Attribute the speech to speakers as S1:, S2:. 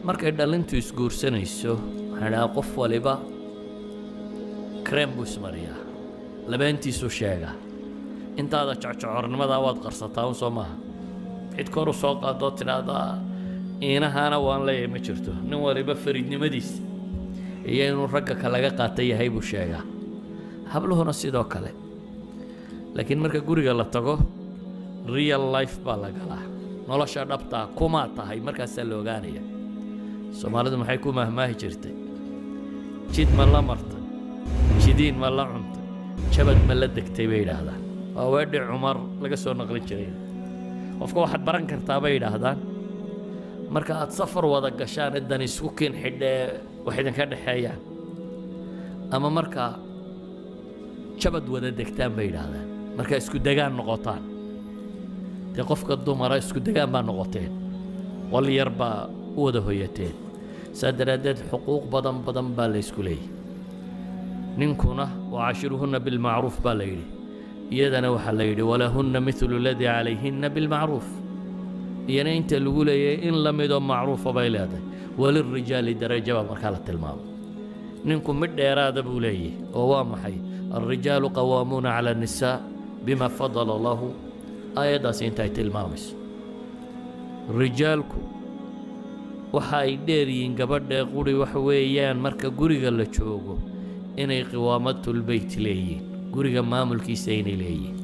S1: Markay dhalintu isguursanayso, waxaan idhahaa, qof waliba cream buu ismariyaa, labeentiisuu sheegaa. Intaada jecjocornimadaa waad qarsataa un, soo maaha? Cid kor u soo qaadoo tidhaahdaa iinahaana waan leeyahay ma jirto. Nin waliba fariidnimadiisa iyo inuu ragga ka laga qaata yahay buu sheegaa, habluhuna sidoo kale. Laakiin marka guriga la tago, real life baa la galaa, nolosha dhabtaa kumaa tahay markaasaa la ogaanaya. Soomaalidu maxay ku mahmaahi jirtay? Jid ma la martay, jidiin ma la cuntay, jabad ma la degtay, bay yidhaahdaan. Waa weedhi Cumar laga soo naqlin jiray. Qofka waxaad baran kartaa, bay yidhaahdaan, marka aad safar wada gashaan, dan isku kiin xidhee wax idinka dhexeeyaan, ama markaa jabad wada degtaan, bay yidhaahdaan, markaa isku degaan noqotaan. Dee qofka dumara isku degaan baa noqoteen, qol yar baa u wada hoyateen. Saa daraaddeed xuquuq badan badan baa la isku leeyahy. Ninkuna وعاشروهن بالمعروف baa la yidhi, iyadana waxaa la yidhi ولهن مثل الذي عليهن بالمعروف. Iyana inta lagu leeyahay in la midoo macruufa bay leedahay. وللرجال درجة baa markaa la tilmaamay. Ninku mid dheeraada buu leeyahay, oo waa maxay? الرجال قوامون على النساء بما فضل الله, aayaddaasi inta ay tilmaamayso. Rijaalku waxa ay dheer yihiin gabadhee quri waxa weeyaan, marka guriga la joogo, inay قوامة البيت leeyihiin, guriga maamulkiisa inay leeyihiin.